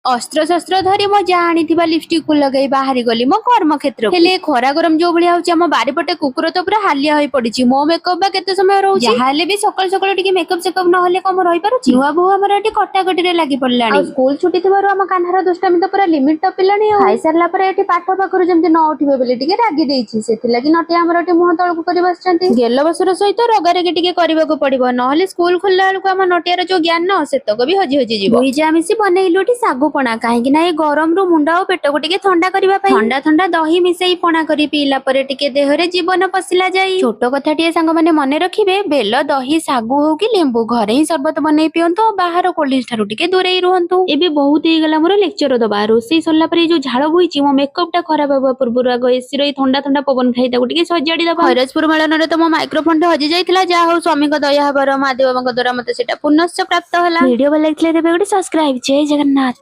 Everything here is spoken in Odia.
ଅସ୍ତ୍ରଶସ୍ତ୍ର ଧରି ମୋ ଯାହା ଆଣିଥିବା ଲିପଷ୍ଟିକ କୁ ଲଗେଇ ବାହାରି ଗଲି ମୋ କର୍ମକ୍ଷେତ୍ର। ହେଲେ ଏ ଖରା ଗରମ ଯୋଉ ଭଳିଆ ହଉଛି, ଆମ ବାରିପଟେ କୁକୁର ତ ପୁରା ହାଲିଆ ହୋଇ ପଡିଛି। ମୋ ମେକଅପ୍ ବା କେତେ ସମୟ ରହୁଛି? ଯାହା ହେଲେ ବି ସକାଳୁ ସକାଳୁ ଟିକେ ମେକଅପ୍ ସେକଅପ୍ ନହେଲେ କଣ ମୁଁ ରହିପାରୁଛି? ନୂଆ ବୋହୂ ଆମର ଏଠି କଟାକଟିରେ ଲାଗି ପଡିଲାଣି। ଆଉ ସ୍କୁଲ ଛୁଟି ଥିବାରୁ ଆମ କାହ୍ନାର ଦୁଷ୍ଟାମି ତ ପୁରା ଲିମିଟ ଟପିଲାଣି। ଆଉ ଖାଇସାରିଲା ପରେ ଏଠି ପାଠ ପାଖରୁ ଯେମିତି ନ ଉଠିବେ ବୋଲି ଟିକେ ରାଗି ଦେଇଛି। ସେଥିଲାଗି ନଟିଆ ଆମର ଏଠି ମୁହଁ ତଳକୁ କରି ବସିଛନ୍ତି। ଗେଲ ବସର ସହିତ ରଗାରଗି ଟିକେ କରିବାକୁ ପଡିବ, ନହେଲେ ସ୍କୁଲ ଖୋଲିଲା ବେଳକୁ ଆମ ନଟିଆର ଯୋଉ ଜ୍ଞାନ ସେତକ ବି ହଜି ହଜି ଯିବ। ଦୁଇ ଯା ମିଶି ବନେଇଲୁ ଏଠି ଶାଗୁ ପଣା, କାହିଁକି ନା ଏ ଗରମରୁ ମୁଣ୍ଡ ଆଉ ପେଟକୁ ଟିକେ ଥଣ୍ଡା କରିବା ପାଇଁ। ଥଣ୍ଡା ଥଣ୍ଡା ଦହି ମିଶେଇ ପଣା କରି ପିଇଲା ପରେ ଟିକେ ଦେହରେ ଜୀବନ ପଶିଲା ଯାଇ। ଛୋଟ କଥାଟିଏ ସାଙ୍ଗମାନେ ମନେ ରଖିବେ, ବେଲ, ଦହି, ଶାଗୁ ହଉ କି ଲେମ୍ବୁ, ଘରେ ହିଁ ସରବତ ବନେଇ ପିଅନ୍ତୁ ଆଉ ବାହାର କୋଲ୍ଡ ଡ୍ରିଙ୍କସ ଠାରୁ ଟିକେ ଦୂରେଇ ରୁହନ୍ତୁ। ଏବେ ବହୁତ ହେଇଗଲା ମୋର ଲେକ୍ଚର ଦବା। ରୋଷେଇ ସରିଲା ପରେ ଏଇ ଯୋଉ ଝାଳ ବୋହିଛି, ମୋ ମେକଅପ୍ ଟା ଖରାପ ହେବା ପୂର୍ବରୁ ଆଗ ଏସି ର ଏଇ ଥଣ୍ଡା ଥଣ୍ଡା ପବନ ଖାଇ ତାକୁ ଟିକେ ସଜାଡି ଦବା। ହରିରାଜପୁର ମେଳନରେ ତ ମୋ ମାଇକ୍ରୋଫୋନ ଟା ହଜି ଯାଇଥିଲା। ଯାହା ହଉ, ସ୍ୱାମୀଙ୍କ ଦୟା ହେବାର ମହାଦେବଙ୍କ ଦ୍ୱାରା ମତେ ସେଟା ପୁନଶ୍ଚ ପ୍ରାପ୍ତ ହେଲା। ଭିଡିଓ ଭଲ ଲାଗିଥିଲେ ତେବେ ଗୋଟେ ସବସ୍କ୍ରାଇବ। ଜୟ ଜଗନ୍ନାଥ।